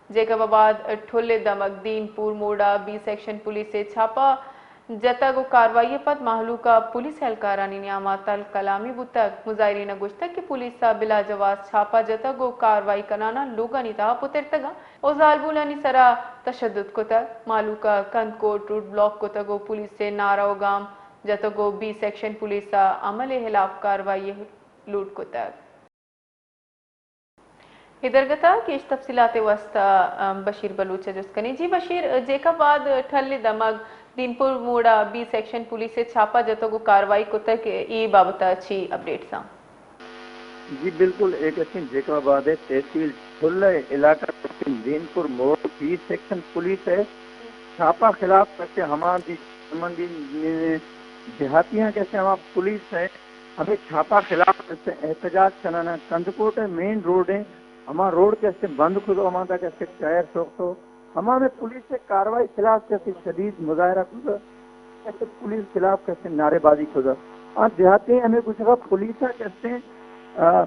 جیکب آباد ٹھل ءِ دمگ دین پور موڑ ءَ بی سیکشن پولیس ءِ چھاپہ جتگ ءُ کاروائی ءَ پد مہلوک ءَ پولیس اہلکارانی نیام ءَ تل کلامی بوتگ۔ مظاہرین ءَ گوشتگ کہ پولیس ءَ بلاجواز چھاپہ جتگ ءُ کاروائی کنان ءَ لوگانی تہا پترتگ ءُ زالبولانی سرا تشدد کتگ۔ مہلوک ءَ کندکوٹ روڈ بلاک کتگ ءُ پولیس ءِ نعرہ ءُ گام جتگ ءُ بی سیکشن پولیس ءَ عمل ءِ ہلاپ کاروائی لوٹ کتگ۔ اے درگت ءَ گیش تفصیلات ءِ واستہ، ام، بشیر بلوچ ءَ جست کنیں۔ جی بشیر، جیکب آباد ٹھل ءِ دمگ دینپور موڑ ءَ بی سیکشن پولیس ءَ چھاپہ جتگ ءُ کاروائی کتگ، اے بابت ءَ چی اپڈیٹس آں؟ جی بالکل، اے کسیں جیکب آباد ءِ تحصیل ٹھل ءِ علاقہ کسیں دینپور موڑ بی سیکشن پولیس ءِ چھاپہ خلاف کسیں ہما دی-، ہما دی-، دیہاتیاں کسیں ہما پولیس ءِ ہمے چھاپہ خلاف کسے احتجاج کنانا۔ کندکوٹ ءِ مین روڈ ءَ ہما روڈ کسے بند کتو، ہما دا کسے ٹائر سوختو، ہما میں پولیس ءِ کاروائی خلاف کسے شدید مظاہرہ کتو، کسے پولیس خلاف کسے نعرے بازی کتو۔ آ دیہاتی ہمیں کچھ پولیس ءَ کسے، آ،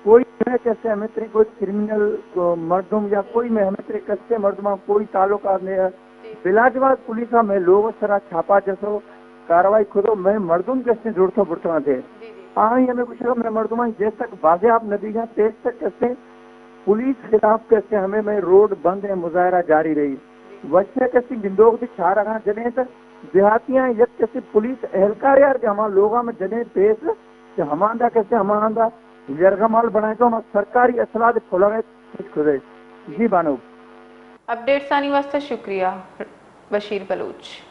کوئی میں کسے ہمیں تری کوئی کرمنل، آ، مردم یا کوئی میں ہمیں تری کسے مردمان کوئی تعلقات نہیں ہے۔ بلاجواز پولیس ءَ مئے لوگ ءِ سرا چھاپہ جتو، کاروائی کتو، مئے مردم کسے جوڑتو برتو دے۔ آئی ہمیں کچھ مئے مردمان جیسک بازیاب نہ بیگا، تیز تک کسے پولیس خلاف کسے ہمیں مئے روڈ بند ہے، مظاہرہ جاری رہی۔ وشے کسے گندوک دی چارگاں جنے تک دیہاتیاں یک کسے پولیس اہلکار یار کہ ہما لوگاں میں جنے پیش کہ ہماندا کسے ہماندا یرغمال بنائے تو ہما سرکاری اصلاح دے پھلوے کچھ کھدے۔ جی بانو۔ اپڈیٹس آنی واسطہ شکریہ بشیر بلوچ۔